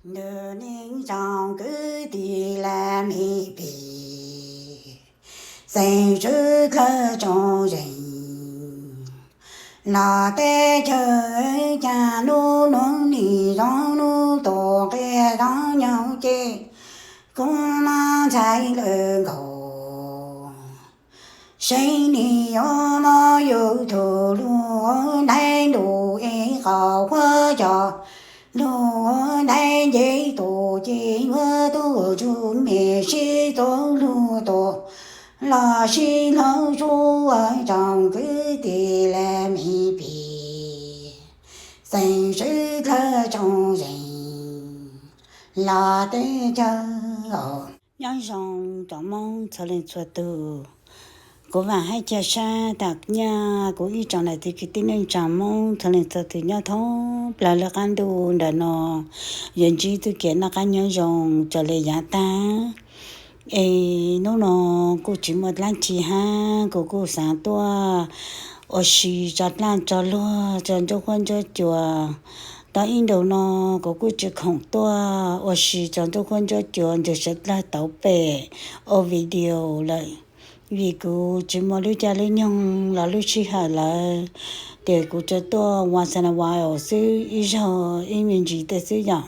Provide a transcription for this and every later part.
Ntawm neej tsoom kwv tij laj mej pej xeem sawv dlawg tsoom zeej, los teb chaws cas hnub nuav nim zoo hnub tuaj nqia zoo nyoog ces kuv mob ntxhais lawm nkaus. Seb nim yuav mob YouTube lug ua ntaiv ntuj es qhov huab cov lug ua ntaiv nce tuaj ces yuav tuaj tsuj mej sib txuv lug tuaj los sib hlub sua tsoom kwv tij laj mej pej xeem sawv dlawg tsoom zeej los teb chaws. Nyob zoo cov Moob txhua leej txhua tug, kuv vaam hab ca sab tas nyaj kuv ib tsoom nam txiv kwv tij neej tsaa Moob txhua leej txhua tug nyob thoob plawg lub qaab ntuj ntawm no yuav ntsib txuj kev noj qaab nyob zoo raws le yaav taag. Es nub no kuj tsi muaj dlaab tsi hab kuv kuj xaav tuaj ua si tso dlaaj tso luag tso ntsuab huab ntsuab cua. Tau ib ntus no kuv kuj tsi khoom tuaj ua si tso ntsuab huab ntsuab cua nrug sawv dlawg tau pem ua video lawm, vim kuv tsi muaj lub caij lub nyoog los lub sij hawm lawm, ces kuv tsuas tuaj once in a while xwb, ib zaug ib me ntsis tej xwb yom.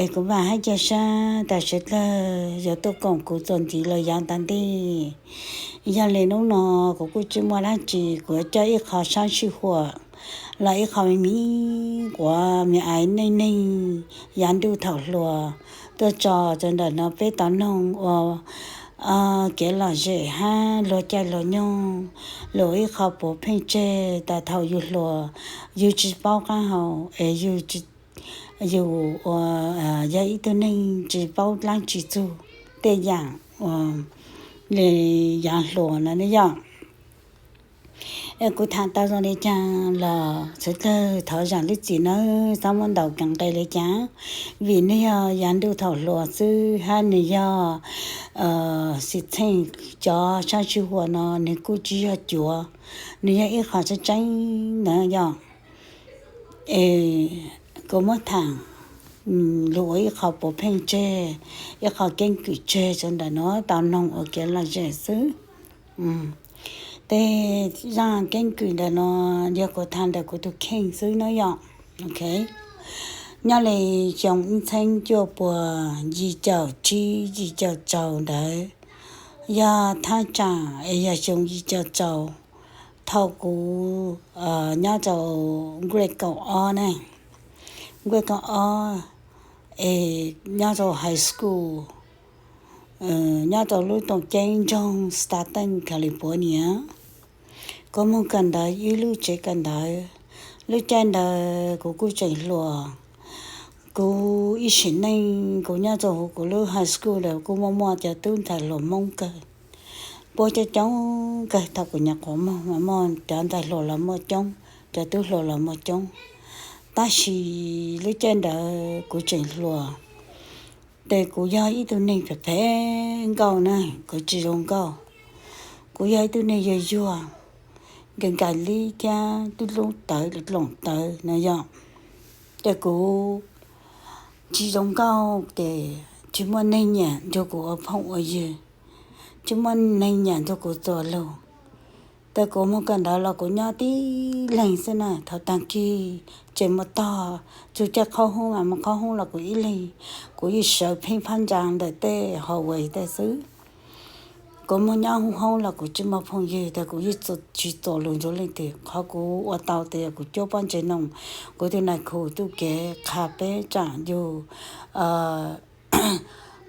Es kuv vaam hab ca sab tas sawv dlawg yuav tuaj koom kuv txuas ntxiv los yaav taag ntej. Yog le nub no kuv kuj tsi muaj dlaab tsi, kuv coj ib qho saab sij huam los ib qho me me quav me ais neej neeg yaav ntuj thaum hluas tuaj tso rua ntawm no peb tau noog ua kev lom zem hab luag caij luag nyoog, luag ib qho puav pheej tseg tas thaum yug hluas yug tsi paub qaab hau es yug yog ib tug neeg tsi paub dlaab tsi txug tej yaam le yaav hluas no ne yom. Es kuv thaam tau zoo le caag los sawv dlawg thov zaam lub txim nawb, xob muab ntaus kev nqe le caag, vim nwg yog yaav ntuj thaum hluas xwb hab nwg yog xwm txheej cov saab sij huam no nwg kuj tsi yog cuav, nwg yog ib qho tseeb tseeb ntawd yom. Es kuv muab thaam lug ua ib qho puav pheej tseg, ib qho keeb kwm tseg rua ntawm no tau noog ua kev lom zem xwb. Tej zaaj keeb kwm ntawm no yog kuv thaam ntawm kuv tug kheej xwb nawb yom. Ok, nyob le xyoo ib txheeb cuaj puas yim caum tsib yim caum rau ntawd, yog thaj tsam es yog xyoo yim caum rau, thaum kuv nyob rau grade kaum ob ne, grade kaum ob es nyob rau high school, nyob rau lub toom ceeb nroog Stockton, California. Kuv moog kawm ntawv ib lub tsev kawm ntawv. Lub caij ntawd kuv kuj tseem hluas. Kuv ib sim neej kuv nyob rau huv kuv lub high school lawm kuj muaj muaj cov tub ntxhais hluas Moob kawg, puab coob coob kawg. Thaum kuv nyuam qhuav moog mas muaj cov ntxhais hluas los muaj coob, cov tub hluas los muaj coob. Tab sis lub caij ntawd kuv tseem hluas, ces kuv yog ib tug neeg phem phem nkauj na, kuv tsis zoo nkauj. Kuv yog ib tug neeg yuag yuag, nkais nkais lib thiab tub lub tawv dloom tawv no yom. Ces kuv tsis zoo nkauj ces tsis muaj neeg nyiam nrug kuv ua phooj ua ywg, tsis muaj neeg nyiam nrug kuv txuas lug. Ces kuv moog kawm ntawv los kuv nyob tib leeg xwb na, thaum taag kig tseem muaj tog, txug caij qhaub hoob mas moog qhaub hoob los kuv ib leeg, kuv yeej sawv pheej phab ntsa ntawm tej hallway tej xwb. Kuv moog nyob hoob hoob los kuv tsis muaj phooj ywg, tas kuv yeej tsis txuas lug nrug leej twg. Qhov kuv ua tau tas yog kuv cuab pob ntseg noog, kuv tug nais khu tub kev qha peb tsaam yug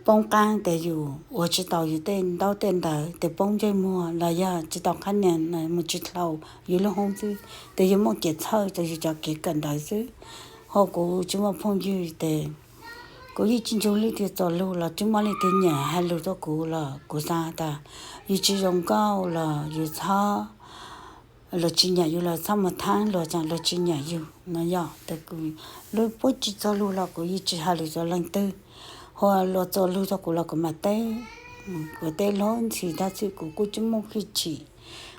poob qaab tes yus ua tsis tau yus tej ntaub tej ntawv tes poob ntsej muag los yog tsis tau qhab nias mus tsis dlhau yus lub hoob xwb, tes yus muaj kev txhawj rau yus cov kev kawm ntawv xwb. Ho kuv tsis muaj phooj ywg tes kuv yeej tsis nrug leej twg txuas lug los tsis muaj leej twg nyiam hais lug rau kuv los kuv xav tas yus tsis zoo nkauj los yus txhob, luag tsis nyiam yus los txhob mus thaab luag, tsaam luag tsis nyiam yus no yom. Tes kuv lub puab tsis txuas lug los kuv yeej tsis hais lug rau leej twg, ho luag txuas lug rau kuv los kuv mam teb. Kuv teb luag ntxhi tab sis kuv kuj tsis muaj hwj chim,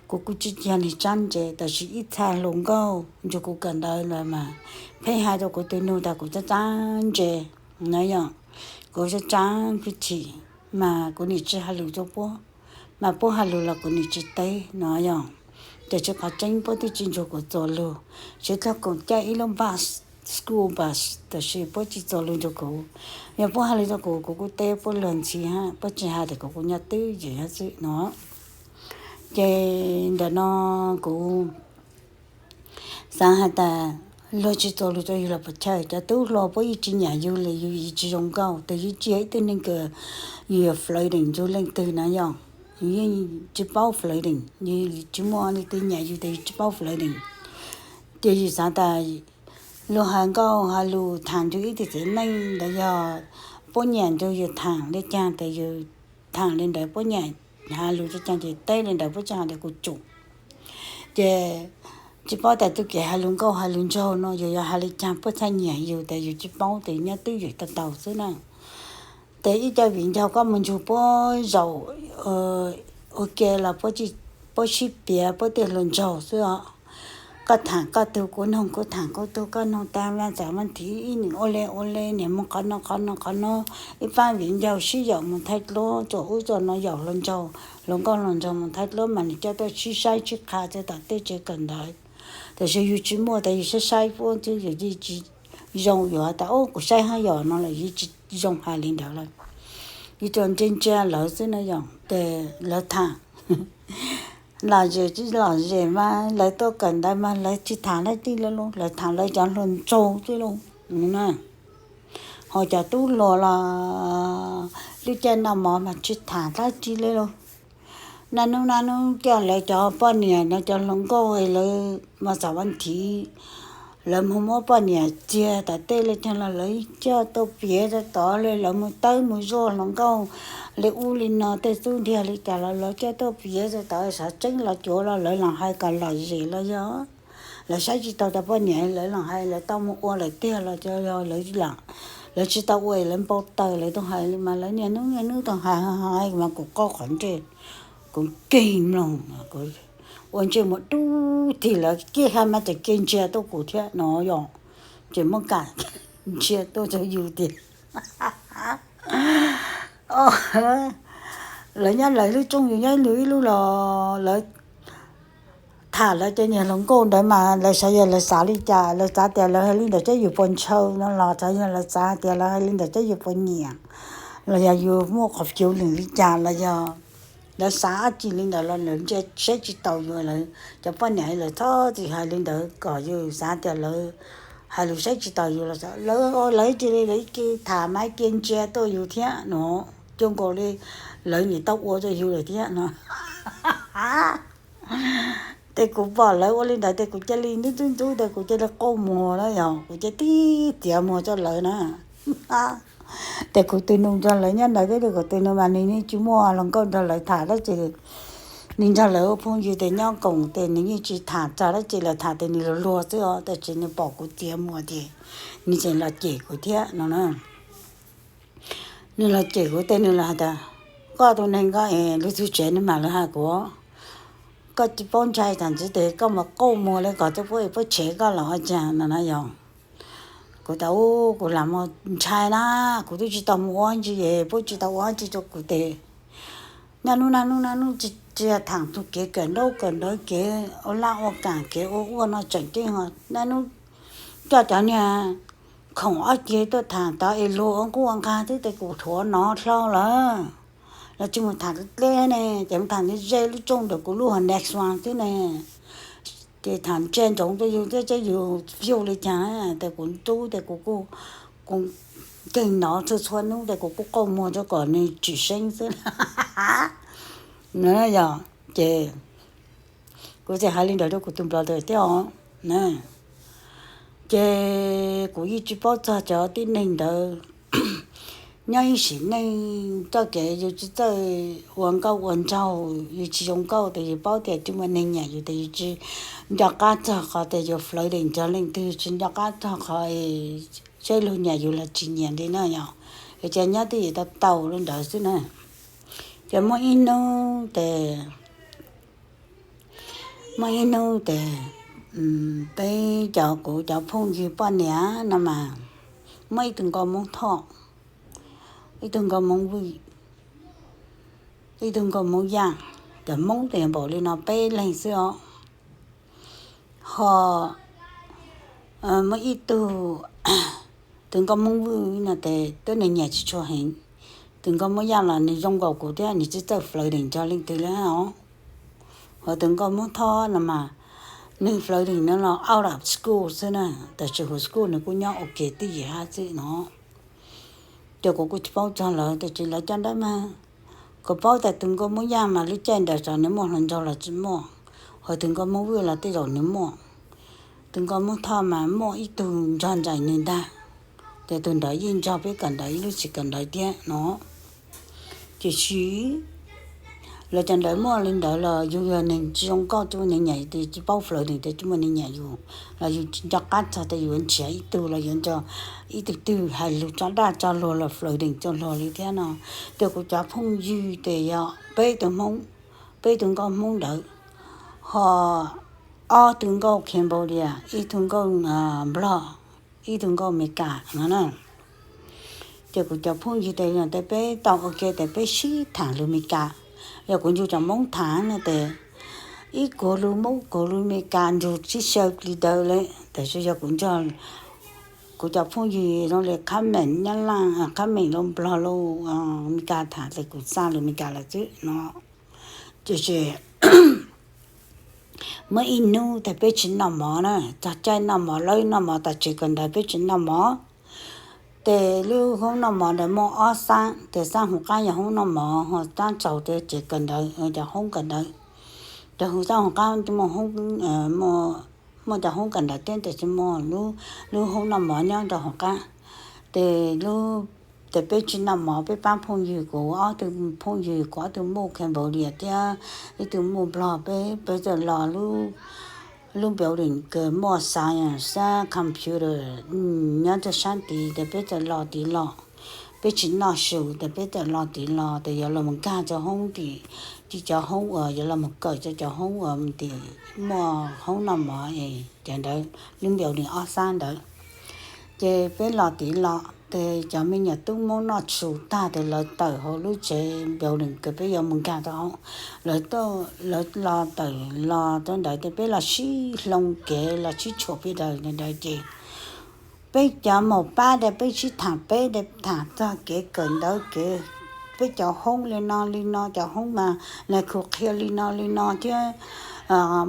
kuv kuj tsis yog neeg tsab ntse, tab sis ib txha hluas nkauj nrug kuv kawm ntawv lawm mas pheej hais rau kuv tus nug tas kuv tsab tsab ntse. No yog kuv tsa tsa kuv chim, mas kuv nim tsis hais lus rau puab, mas puab hais lus los kuv nim tsis teb no yog. Tab sis qhov tseeb puab twb tsis nrug kuv txuas lug, tsuas yog kuv caij ib lub bus, school bus, tab sis puab tsis txuas lug nrug kuv. Yog puab hais lus rau kuv, kuv kuj teb puab luag ntxhi hab, puab tsis hais tes kuv kuj nyob twj ywm hab xwb no. Ces ntawm no kuv xaav has tas, luag tsis txuas lug rau yug los puas chawj, cov tub hluas puab yeej tsis nyam yug le, yug yeej tsis zoo nkauj, tes yug tsis yog ib tug neeg kws yug yuav flirting rua leej twg na yog. Yug yeej tsis paub flirting, yug tsis muaj leej twg nyam yug tes yug tsis paub flirting. Ces yug xaav tas, luag has nkauj has lug thaam nrug ib tug txiv neej ntawd yog puab nyam nrug yug thaam le caag tes yug thaam le ntawd, puab nyam has lug le caag ces teb le ntawd, puab tsis has tes kuv tsum. Ces tsis paub tas tug kev has lug nkauj has lug nraug no yug yuav has le caag puab txhaj nyam yug tes yug tsis paub tes nyob twj ywm tau tau xwb na. Tes ib co viv ncaus koj mus nrug puab zaum ua ke los puab sib piav puab tej hluas nraug xwb os. Koj thaam koj tug, kuv noog kuv, thaam kuv tug, koj noog tag, vaaj txav vaaj thiv, ib nws ua le ua le, niam mus qhov no qhov no qhov no, ib paab viv ncaus sib yaum mus thaij duab txuas ub txuas no, yaum hluas nraug, hluas nkauj hluas nraug mus thaij duab mas nws coj tuaj sib saib sib qha txog tom tej tsev kawm ntawv. Tab sis yug tsis muaj tes yug saib saib puab xwb, yug yeej tsis zoo, yug has tas, o, kuv saib hab yog no lawm, yug tsis zoo has le ntawd lawm. Yug tsuas ntsia ntsia lawv xwb na yog, tes lawv thaam lom zem tsis lom zem mas lawv tuaj kawm ntawv mas lawv tsis thaam dlaab tsi le lauj, lawv thaam lawv cov hluas nraug xwb lauj. Ho cov tub hluas los lub caij noj mov mas tsis thaam dlaab tsi le lauj. Naj nub naj nub coj lawv cov poj niam no, cov hluas nkauj lawv mas txav vaaj thiv, lawv moog muab poj niam txiag tom tej le caag los lawv coj tuaj piav rau tod le, lawv mus tawb mus zuaj hluas nkauj le ub le no, tej xub ntiag le cas los lawv coj tuaj piav rau tod, xav tseeb los cuav los lawv los hais kom lom zem los yog lawv saib tsis taus cov poj niam lawv los hais, lawv tau mus ua lawm tiag los yog lawv tsis tau ua lawv npau taws lawv tau hais li mas lawv niaj hnub niaj hnub tau hais hais mas kuv qaug qhov ntsej, kuv nkeeg mloog, ua ntsej muag dub tig lawv kiag hab mas tseem kiag ntsia tuaj kuv thiab no yog, ces muab kam ntsia tuaj rau yus tias lawv nyob lawv lub rooj, yus nyob yus ib lub los lawv tham lawv cov niag hluas nkauj ntawd mas lawv xav yog lawv xav li cas, lawv xav tias lawv hais li ntawd saib yus puas ntshaw no los xav yog lawv xav tias lawv hais li ntawd saib yus puas nyiam, los yog yus muaj qhov feeling li cas los yog lawv xav dab tsi li ntawd los lawv saib tsis taus yus, lawv cov poj niam lawv txhob txwm hais li ntawd kom yus xav tias lawv hais lus saib tsis taus yus los lawv, lawv cia li lawv cia tham mas cia ntsia tuaj yus thiab no, zoo nkaus li lawv nim tau ua rau yus lawm thiab no. Ces kuv pom lawv ua li ntawd ces kuv cia li ntub ntub ntub ces kuv cia li qauj muag na yog, kuv cia li tib txiav muag rau lawv na. Ces kuv tus nus nrog lawv nyob ntawd thiab, kuv tus nus mas nws yeej tsis muaj hluas nkauj nrog lawv tham dab tsi, nws nrog lawv ua phooj ywg ces nyob koom ces nws yeej tsis tham txog dab tsi, lawv tham ces nws luag luag xwb os, tab sis nws pom kuv txiav muag ces nws tseem los cem kuv thiab no na. Nws los cem kuv ces nws los hais tias, koj tus neeg koj es lub txug tsev nws mam li hais kuv, koj tsis paub ntshai tas ntxiv ces koj mus qauj muag li kom tau puab es puab tshev koj los ua caag no na yog. Kuv tas, u, kuv lam mus ntshai na, kuv twb tsis tau mus ua dab tsi es puab tsis tau ua dab tsi rau kuv ces naj nub naj nub naj nub tsis txia thaam tug kev kawm ntaub kawm ntawv, kev ua laj ua kaam, kev ua ua no tseem ceeb ho naj nub coj cov niag khoom ob ceg tuaj thaam tod es luag ua nqub ua nqag xwb ces kuv thuav nov dlhau lawm. Los tsis mus thaam dleb ne, ces mus thaam ze lub rooj ntawm kuv lub hov next one xwb ne. Ces thaam ntsia ntsoov rau yus thiab saib yus view li caag, ces kuv ntub ces kuv kuj, kuv nkeeg nov txhua txhua nub ces kuv kuj qauj muag rau kom nws tsim seeb xwb na yog. Ces kuv tseem hais li ntawd rau kuv tus brother thiab os. Ces kuv yeej tsis paub txog cov tib neeg ntawd. Nyob ib sim neej txoj kev yus tsis txawj ua nkauj ua nraug, yus tsis zoo nkauj ces yus paub tias tsis muaj neeg nyiam yus ces yus tsis nco qab txog qhov tias yus flirting nrog leej twg, tsis nco qab txog qhov saib luag nyiam yus los tsis nyiam li na yog. Yus cia nyob twj ywm tau tau li ntawd xwb na. Ces muaj ib hnub ces, muaj ib hnub ces peb cov, kuv cov phooj ywg poj niam no mas Muaj ib tug nkauj Hmoob Thoj, ib tug nkauj Hmoob Vwj, ib tug nkauj Hmoob Yaj. Cov Hmoob tes npaum li no peb leeg xwb os. Ho muaj ib tug, tus nkauj Hmoob Vwj no tes twb nws nyiam tsis tshua heev. Tus nkauj Hmoob Yaj los nws zoo nkaus kuv thiab, nws tsis txawj flirting nrog leej twg li os. Ho tus nkauj Hmoob Thoj no mas nws flirting no los out of school xwb na, tam sim huv school nws kuj nyob ua ke twj ywm hab xwb no. Ces kuv kuj tsis paub txog lawv, tab sis lawv caj dab mas kuv paub tias tus nkauj Hmoob Yaj mas lub caij ntawd xyov nws muaj hluas nraug los tsis muaj, ho tus nkauj Hmoob Vwj los tej zaum nws muaj. Tus nkauj Hmoob Thoj mas muaj ib tug nrog nraim nws ntag, ces tus ntawd yeej nrog peb kawm ntawv ib lub tsev kawm ntawv thiab no. Tiam sis lawv cov ntawd muaj li ntawd los yus yog neeg tsis zoo nkauj, tsis muaj neeg nyiam, tsis paub flirting, tsis muaj neeg nyiam yus, los yus tsis nco qab txog tias yus yuav nrhiav ib tug los yuav nrog ib tug twg hais lus tso daj tso luag los flirting txog luag li thiab no. Ces kuv cov phooj ywg tes yog peb tug Hmoob, peb tug nkauj Hmoob ntawd, ho ob tug nkauj Cambodia, ib tug nkauj Nplog, ib tug nkauj Amelikas no na. Ces kuv cov phooj ywg tes yog tes peb tau ua ke tes peb sib tham lus Amelikas. Yog kuv nrug cov Hmoob tham no tes ib kuv lus Hmoob kuv lus Amelikas nrug sib xyaw plig daws li, tab sis yog kuv nrog kuv cov phooj ywg zoo li Khamen Nyab Laj, Khamen lus Nplog lus Amelikas tham tes kuv xa lus Amelikas lawm xwb no. Tiam sis muaj ib hnub tes peb tsis noj mov na, txog caij noj mov, lawv noj mov tom tsev kawm ntawv peb tsis noj mov. Tes lub hoob noj mov ntawd muaj ob xab, tes xab hauv qab yog hoob noj mov, ho xab tsaus tes tsev kawm ntawv, cov hoob kawm ntawv. Tes hauv xab hauv qab muaj, muaj cov hoob kawm ntawv thiab tes tsis muaj lub hoob noj mov nyob rau hauv qab. Tes lub, tes peb tsis noj mov, peb pab phooj ywg, kuv ob tug phooj ywg, kuv ob tug muj Cambodia thiab ib tug muj Nplog, peb, peb txawm los lub building kws muaj science, computer nyob rau sab tid, tes peb txawm los tid los. Peb tsis noj su tes peb txawm los tid los, tes yuav los mus nkag rau hoob tim, tim cov hoob uas yuav los mus kawm rau cov hoob uas tim muaj hoob noj mov es cov ntawd, lub building ob xab ntawd. Ces peb los tid los tes cov me nyuam tub Hmoob noj su tag tes lawv tawm hauv lub tsev building kws peb yuav mus nkag rau hauv, lawv, lawv los tawm los rau ntawd tes peb los sib hloov kev los sib tshuam peb daws ntawd ces peb cov mus pab tes peb sib tham, peb tham txog kev kawm ntawv, kev peb cov hoob li no li no, cov hoob mas nais khu qhia li no li no thiab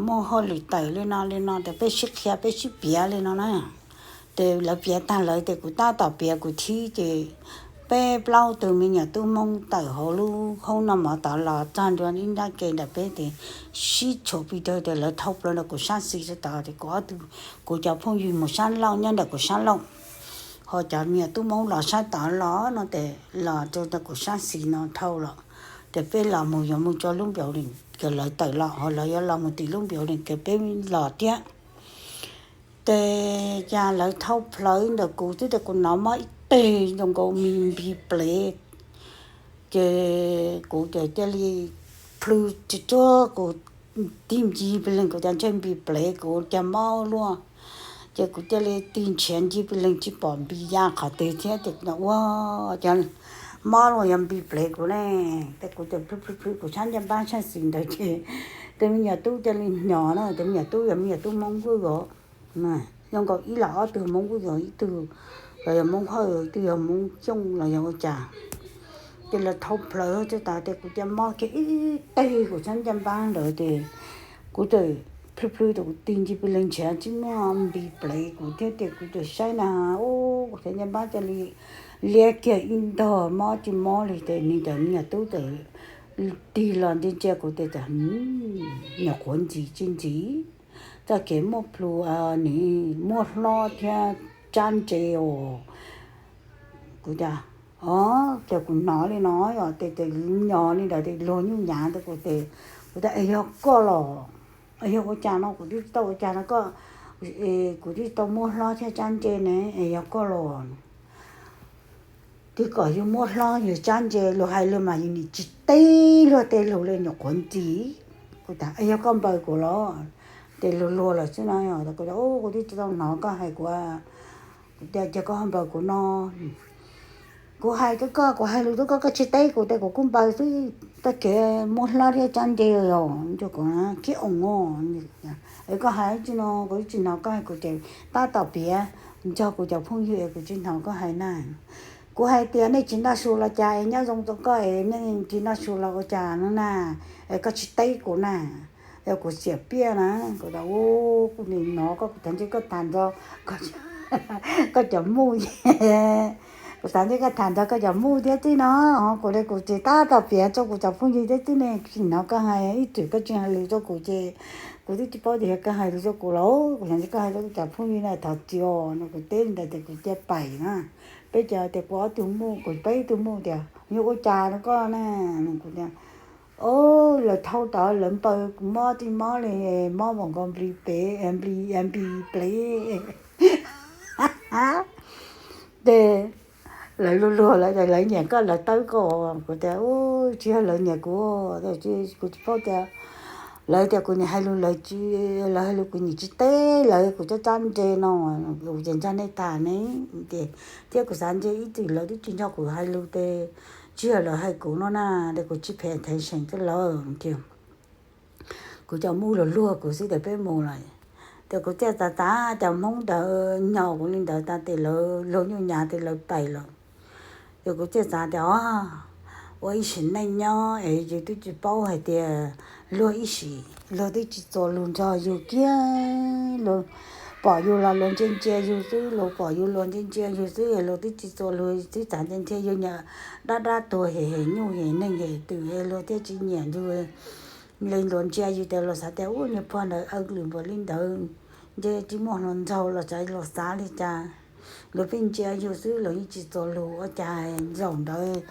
muaj hauj lwm tawm li no li no tes peb sib qhia peb sib piav li no na. Tes lawv piav tag lawv tes kuv tab tom piav kuv thib ces peb plaub tug me nyuam tub Hmoob tawm hauv lub hoob noj mov tod los txog ntua ib nrab ke ntawm peb tes sib tshuam plig daws tes lawv thau plaws ntawm kuv sab xis rau tod tes kuv ob tug, kuv cov phooj ywg mus sab laug nyob ntawm kuv sab laug, ho cov me nyuam tub Hmoob los sab tod los no tes los rau ntawm kuv sab xis no dhau los. Tes peb los mus yuav mus rau lub building kws lawv tawm los, ho lawv yuav los mus tim lub building kws peb los thiab. Tes cas lawv thau plaws ntawm kuv twb tes kuv hnov mob ib teg zoo nkaus me npis plev. Ces kuv ces cia li plhws tsuag tsuag kuv tig ncig pig leeg, kuv cov ntsej npis plev kuv cov mob luaj. Ces kuv cia li tig nrhiav ncig pig leeg tsis pom npis ya qhov twg thiab ces ua cas mob luaj yog npis plev kuv ne. Ces kuv ces plhws plhws plhws kuv sab ncaj npab sab xis ntawd ces tus me nyuam tub cia li hnyo na, tus me nyuam tub yog me nyuam tub Hmoob Vwj os. Zoo nkaus ib los ob tug Hmoob Vwj os, ib tug los yog Hmoob Hawj, ib tug yog Hmoob Xyooj los yog ua cas. Ces lawv thau plaws txog tod ces kuv cia mob kiag ib teg kuv sab ncaj npab ntawd ces kuv txawm plhws plhws rau kuv tig ncig pig leeg nrhiav tsis muaj npis plev kuv thiab ces kuv txawm saib na, ub, kuv sab ncaj npab cia li liab kiag ib ntog mob tsis mob li ces nws cov me nyuam tub txawm tig los ntsia ntsia kuv ces txawm, nyuam qhuav ntxim tsis ntxim, txoj kev muaj plhu, nws muaj hlob thiab tsab ntse os. Kuv tias, o, ces kuv hnov li no yom, ces nyo li ntawd ces luag nyuj nyav ntawd kuv ces, kuv tias es yog koj los, es yog ua cas no kuv twb tsis tau ua cas no koj, kuv twb tsis tau muaj hlob thiab tsab ntse ne, es yog koj los. Twb kom yus muaj hlob yus tsab ntse, luag hais luag mas yus nim tsis teb luag tej lus li, nyuam qhuav ntxim. Kuv tias es yog koj npaws kuv los, ces luag luag lawm xwb no. Kuv tias, kuv twb tsis tau hnov koj hais kuv Kuv tias, Ces koj ho npaws kuv no? Kuv hais rau koj, kuv hais lus rau koj, koj tsis teb kuv tias kuv kuj npaws xwb, tag kev muab hlob thiab tsab nce os, kuv khib oos os. Es koj hais tsi no kuv tsis hnov koj hais, kuv ces tab tom piav nrog kuv cov phooj ywg es kuv tsis hnov koj hais na. Kuv hais tias nej tsis noj su los cas es nyob zoo rau koj es nej tsis noj su los ua cas no na, es koj tsis teb kuv na. Es kuv xiam piaj na, kuv tias, Ub, kuv nim hnov koj, kuv thav ntsej koj tham nrog koj cov muj, kuv thav ntsej koj tham nrog koj cov muj thiab txij no, kuv li kuv tsis tab tom piav rau kuv cov phooj ywg thiab txij ne, tsis hnov koj hais, ib txwm koj tsis hais lus rau kuv ces kuv twb tsis paub tias yog koj hais lus rau kuv los, kuv thav ntsej koj hais rau koj cov phooj ywg na, thov txim os no, kuv teb li ntawd ces kuv cia pais na. Peb ces tias kuv ob tug muj, kuv peb tug muj tias, Yuav ua cas rau koj na? Kuv tias, O, lawv thau tod lawv npaws kuv mob tij mob li, mob npaum nkaus nplis plev, nplis plev. Ces lawv luag luag lawv tias lawv nyiam koj lawv tawb koj. Kuv tias, Ub, tsis yog lawv nyiam kuv, kuv tsis paub tias, lawv tias kuv nim hais lus lawv tsis, lawv hais lus kuv nim tsis teb lawv, kuv tsab tsab ntsej no, kuv ces nrog nej tham ne, ces thiab kuv xav ntshe ib txwm lawv twb tsis nrog kuv hais lus ces tsis yog lawv hais kuv no na, ces kuv tsis pay attention rau lawv ces kuv cov muj luag luag kuv xwb ces peb mus lawm. Ces kuv thiaj txav txav cov Hmoob ntawd nyaum kuv li ntawd tas ces lawv luag nyuj nyav ces lawv pais lawm. Ces kuv thiaj xav tias, O, ua ib sim neej nyob es yus twb tsis paub hais tias luag ib sim luag twb tsis txuas lus nrog yus kiag, luag pom yus los luag ntsia ntsia yus xwb, luag pom yus luag ntsia ntsia yus xwb, luag twb tsis txuas lus xwb, txav ntsia ntsia yus nyiam dab dab tuag hem hem nyuj hem neeg hem twm es luag thiaj tsis nyiam yus li, luag ntsia yus ces luag xav tias, Ub, niag pog ntawd ua lwm npaum li ntawd, ntshe tsis muaj hluas nraug los txawm luag xav li cas. Luag pheej ntsia yus xwb, luag yeej tsis txuas lus ua cas. Zaum ntawd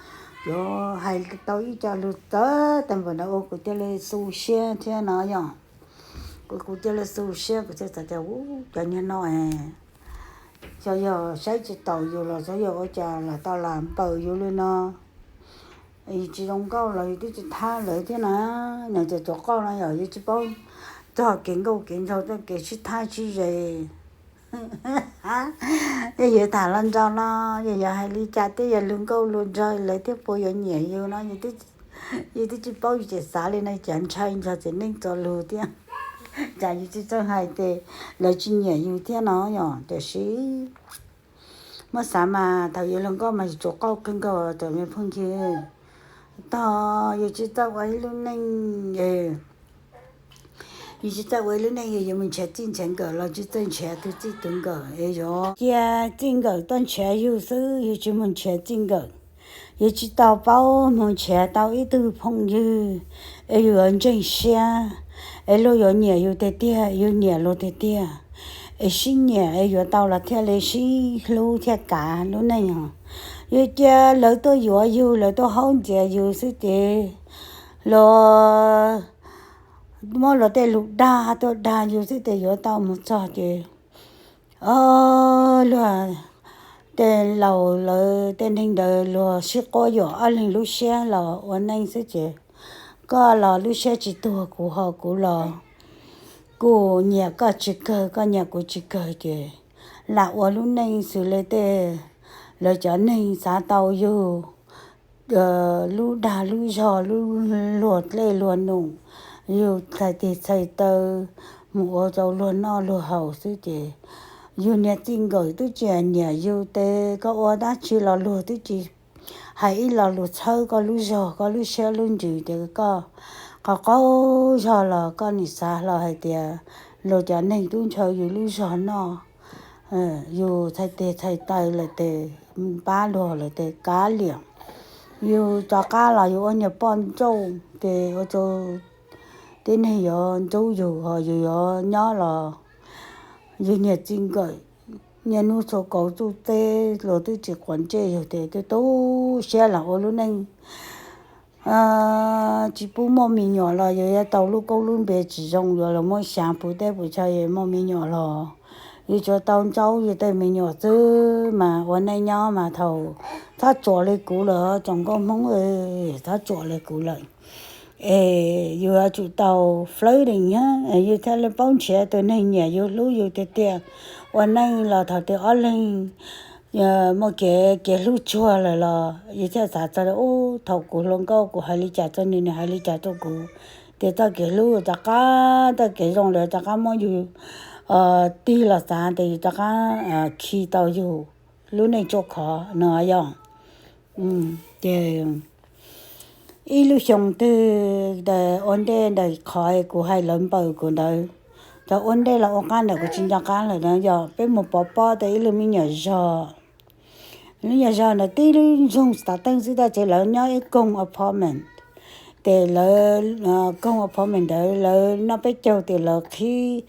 yuav hais tau ib co lus txawv tag npaum ntawd ua kuv cia li xu siab thiab no yom. Kuv, kuv cia li xu siab, kuv thiaj xav tias, Ub, cov niag no xyov yog saib tsis taus yus los xyov yog ua cas lam tau lam npaws yus li no. Yus tsis zoo nkauj los yus twb tsis thab lawv thiab na. Nws cov tsov qauj no yog yus tsis paub txog kev nkauj kev nraug, txoj kev sib thab sib ze. Yog yuav tham los nraug no, yog yuav hais li cas thiaj yog lus nkauj lus nraug lawv thiaj puas yuav nyiam yus no, yus twb tsis paub, yus tseem xav li no, cas ntshai nrog txiv neej txuas lus thiab. Cas yus tsis txawj hais ces lawv tsis nyiam yus thiab no yom. Tiam sis muab xav mas thaum yus hluas nkauj mas yus tsov qauj kawg nkaus txawm me phooj ywg. Tog yus tsis txawj ua ib lub neej, yus tsis txawj ua ib lub neej, yus yuav mus nrhiav txij nrhiav nkawm los tsis txawj nrhiav tus txij tus nkawm, es yuav cia txij nkawm tuaj nrhiav yus xwb, yus tsis mus nrhiav txij nkawm. Yus tsis tau paub mus nrhiav tau ib tug phooj ywg es yus yuav ntseeg siab, es luag yuav nyiam yus tiag tiag, yus nyiam luag tiag tiag, es sib nyiam es yuav tau los thiaj li sib hlub thiaj kav lub neej os. Yus cia lawv tuaj yuav yus, lawv tuaj haub ntxias yus xwb ces luag muab luag tej lus dag tuaj dag yus xwb ces yuav tau mus txog ces, o, luag tej laus lawv tej neeg ntawd luag sib quab yuam ob leeg lub siab los ua neej xwb ces koj los lub siab tsis tuag, kuv ho kuv los kuv nyiam koj tsis kawg, koj nyiam kuv tsis kawg ces lam ua lub neej xws li tej lawv cov neeg xav tau yug lub dag lub zog, lub luag dlej luag num, yug txhais tes txhais taw mus ua rau luag noj luag haus xwb ces yus niag txij nkawm twb tsis nyiam yus ces koj ua dab tsi los luag twb tsis hais ib lo lus txhawb koj lub zog, koj lub siab lub ntsws ces koj qaug qaug zog los koj nim xav hlo hais tias luag cov neeg twb ntshaw yus lub zog noj, yus txhais tes txhais taw lawm ces pab luag lawm ces kav liam. Yus rov qab los yus ua niag poj nrauj ces ua rau tib neeg yuav nrub yus, ho yus yuav nyob los yus niag txij nkawm niaj hnub txhua kauv txuj teb, luag twb tsis quav ntsej yus ces tu tu siab los ua lub neej tsis pub muaj me nyuam los yus yuav tau lub koob lub npe tsis zoo, yuav los muab xyav puv teb puv chaw muaj me nyuam los yus tsuas tau ntsaub yus tej me nyuam xwb mas ua neej nyob mas thaum txhob tsuas li kuv lawm tsoom nkauj Hmoob, txhob tsuas li kuv lawm. Es yus yuav tsum tau floating thiab, yus thiaj li paub nrhiav tus neeg nyiam yus hlub yus tiag tiag. Ua neej los thaum twg ob leeg muaj kev kev hlub tsuag lawm los yus thiaj xav txog ub, thaum kuv hluas nkauj kuv hais li cas rau nws, nws hais li cas rau kuv. Ces txoj kev hlub rov qab, txoj kev zoo lawm rov qab muab yus tig los xav tias yus rov qab khi tau yus lub neej ruaj khov no yog. Ces ib lub xyoo twg ntawm ua ntej ntawm qhov kuv hais lawv npaws kuv ntawd, thaum ua ntej los ua qab ntawm kuv tsis nco qab lawm na, yog peb mus pov pob rau ib lub me nyuam zog. Lub nyuam zog ntawd tib lub nroog xav teej xwb, tab sis lawv nyob ib koog apartment. Ces lawv koog apartment ntawd lawv noj peb caug ces lawv qhib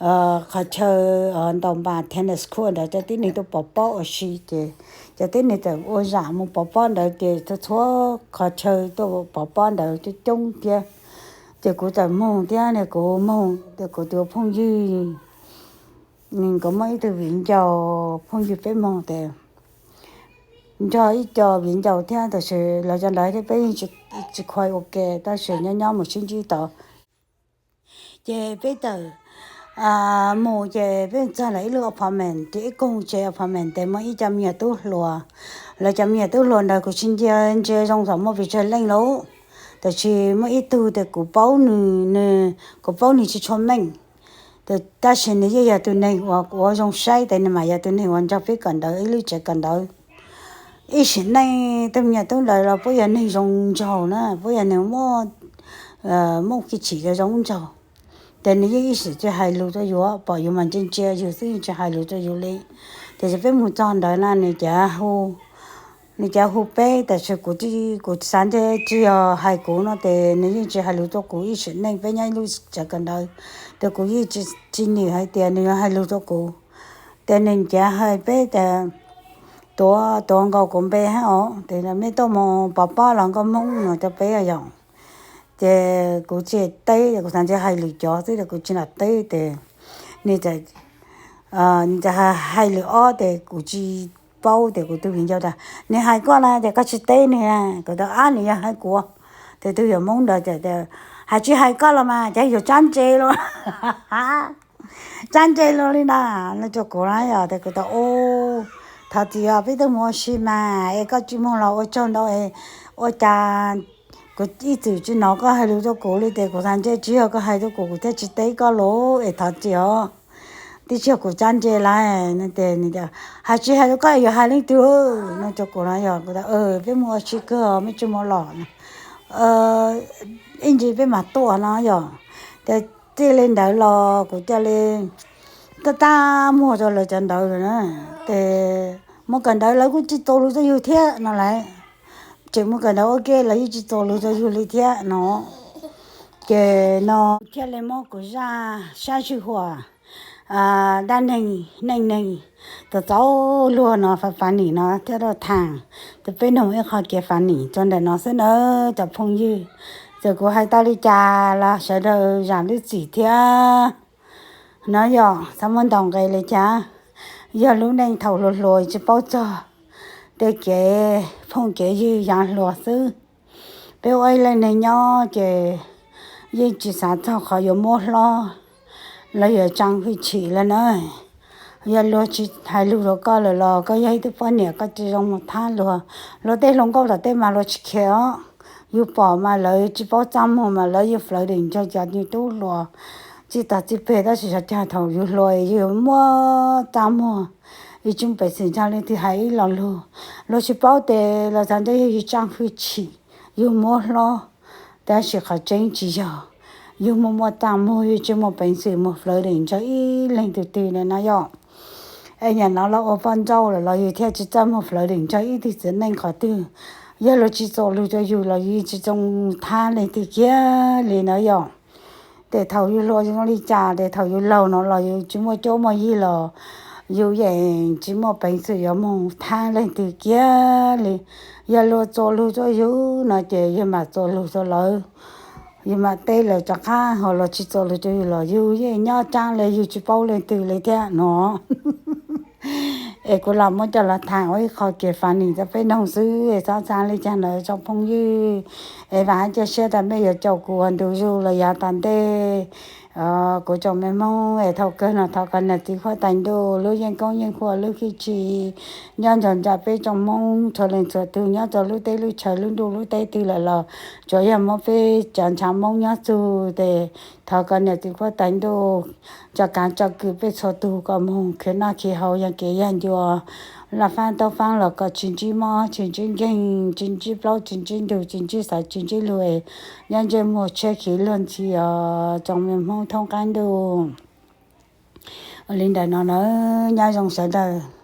qhov chaw ntaus npas tennis court ntawd rau tib neeg tuaj pov pob ua si. Ces cov tib neeg txawm ua zam mus pov pob ntawd ces txhua txhua qhov chaw tuaj pov pob ntawd coob coob thiab. Ces kuv txawm moog thiab, kuv moog ces kuv tus phooj ywg, nkawd muaj ib tug viv ncaus, phooj ywg peb moog ces nrog ib co viv ncaus thiab, tab sis lawv cov ntawd thiab peb yeej tsis quav ua ke, tab sis nyob nyob mus sib ntsib tod. Ces peb txawm mus ces peb txog lawv ib lub apartment, ces ib koog tsev apartment ces muaj ib co me nyuam tub hluas. Lawv cov me nyuam tub hluas ntawd kuv tsis ntsia ntsia zoo, txawm muaj pes tsawg leej lauj, tab sis muaj ib tug ces kuv paub nws, nws, kuv paub nws tsis tshua meej. Tab sis nws yeej yog tus neeg uas kuv ua zoo saib ces nws mam yog tus neeg uas nrog peb kawm ntawv ib lub tsev kawm ntawv. Ib sim neej tus me nyuam tub ntawd los puab yog neeg zoo nraug na, puab yog neeg muaj, muaj kiv chim zoo nraug. Ces nws yeej ib sim tsis hais lus rau yus, pom yus mas ntsia ntsia yus xwb, yeej tsis hais lus rau yus li. Tiam sis peb mus txog ntawd na nws cav hu, nws cav hu peb, tab sis kuv, kuv xav ntshe tsis yog hais kuv no ces nws yeej tsis hais lus rau kuv. Ib sim neej peb nyob ib lub tsev kawm ntawv, ces kuv yeej tsis, tsis nim hais tias nws yuav hais lus rau kuv. Ces nws cav hais peb tias tuav, tuav nkaus kuv npe hab os, ces mej tuaj mus pov pob los nkauj Hmoob no rau peb yom. Ces kuv tsis teb, kuv xav ntshe hais lus cov xwb, kuv tsis lam teb ces nws txawm hais lus ob ces kuv tsis paub ces kuv tus viv ncaus tas, nws hais koj na ces koj tsis teb nws, kuv tas ab nws yog hais kuv. Ces tus yawm Hmoob ntawd tias, hais tsis hais koj los mas ces yuav tsab ntse los, tsab ntse los li na, no rau kuv na yom. Ces kuv tas u, thov txim os, peb twb mus ua si mas es koj tsis mus los ua tsaug ntau es ua cas kuv ib txwm tsis hnov koj hais lus rau kuv li, ces kuv xav ntshe tsis yog koj hais rau kuv kuv thiaj tsis teb koj los es thov txim os, twb tsis yog kuv tsab ntse lawm. Ces hais tsis hais rau koj yuav hais leej twg no rau kuv na yom. Kuv tas peb mus ua si kawg, mej tsis mus los na, ib ntsis peb mam tuaj no yom. Ces txij li ntawd los kuv cia li tab tab muag rau lawv cov ntawd lawm na. Ces mus kawm ntawv lawv kuj tsis txuas lus rau yus thiab no lawm. Tseem mus kawm ntawv ua ke lawv yeej tsis txuas lus rau yus li thiab no. Ces no thiaj li muab kuv zaj sab sij huam dab neeg neej neeg txaus txaus luag no funny no thiab rau thaam rau peb noog ib qho kev funny tso ntawm no xwb nawb cov phooj ywg. Txawm kuv hais tau li cas los sawv daws zam lub txim thiab. No yog txhob muab ntaus nqe li cas, yog lub neej thaum hluas hluas tsis paub txog tej kev phooj kev ywg yaav hluas xwb. Peb ua ib leej neeg nyob ces yeej tsis xav txog qhov yuav muab hlob los yuav tsaa hwj chim lawm na. Yog luag tsis hais lus rau koj lawm los koj yog ib tug poj niam koj tsis zoo mus thab luag. Luag tej hluas nkauj tom tej mas luag tsis care os. Yus pom mas lawv tsis paub txaj muag mas lawv yuav flirting nrog cov tub hluas txij tag txij peg, tab sis xyov cas thaum yus hluas yus muaj txaj muag, yus tsis muaj peev xwm nrog leej twg hais ib lo lus. Luag tsis paub tes los xav ntshe yog yus tsaa hwj chim, yus muab hlob, tab sis qhov tseeb tsis yog. Yus muaj muaj txaj muag yus tsis muaj peev xwm mus flirting nrog ib leej twg twg na yom. Es nyam no los ua poj nrauj lawm los yus thiaj tsis txawj mus flirting nrog ib tug txiv neej qhov twg. Yog luag tsis txuas lus rau yus los yus tsis txhob thab leej twg kiag li na yom. Ces thaum yus hluas yus zoo li cas ces thaum yus laug no los yus tsis muaj cuab muaj yig los yus yeej tsis muaj peev xwm yuav mus thab leej twg kiag li. Yog luag txuas lus rau yus no ces yus mam txuas lus rau lawv, yus mam teb lawv rov qab. Ho luag tsis txuas lus rau yus los yus yeej nyob tsaab li yus tsis paub leej twg li thiab no. Es kuv los muab coj los tham ua ib qho kev funny rau peb mloog xwb, txhob xav li cas ntawd tsoom phooj ywg. Es vam thiab cia siab tias mej yuav caum kuv ua ntu zus los yav tom ntej. Kuv tsoom me Hmoob es thaum kawg no thov kom niam txiv huab tais ntuj, lub yeej koob yeej huam, lub hwj chim nyob nrog nraim peb tsoom Hmoob txhua leej txhua tug nyob rau lub teb lub chaw, lub ntuj lub teb twg lawm los tsuas yog muab peb cov ntshav Hmoob nyob txug ces thov kom niam txiv huab tais ntuj tso kaav tso kwm peb txhua tug kom moog khwv noj khwv haus, yog kev yog ncua, laj faab taub faab los kom tsis ntsib mob, tsis ntsib nkeeg, tsis ntsib plaub, tsis ntsib ntug, tsis ntsib xaiv, tsis ntsib luag, nyob ntsej muag tshiab khiv luag ntxhi os tsoom me Hmoob thoob qaab ntuj. Ua li ntawm no na, nyob zoo sawv daws.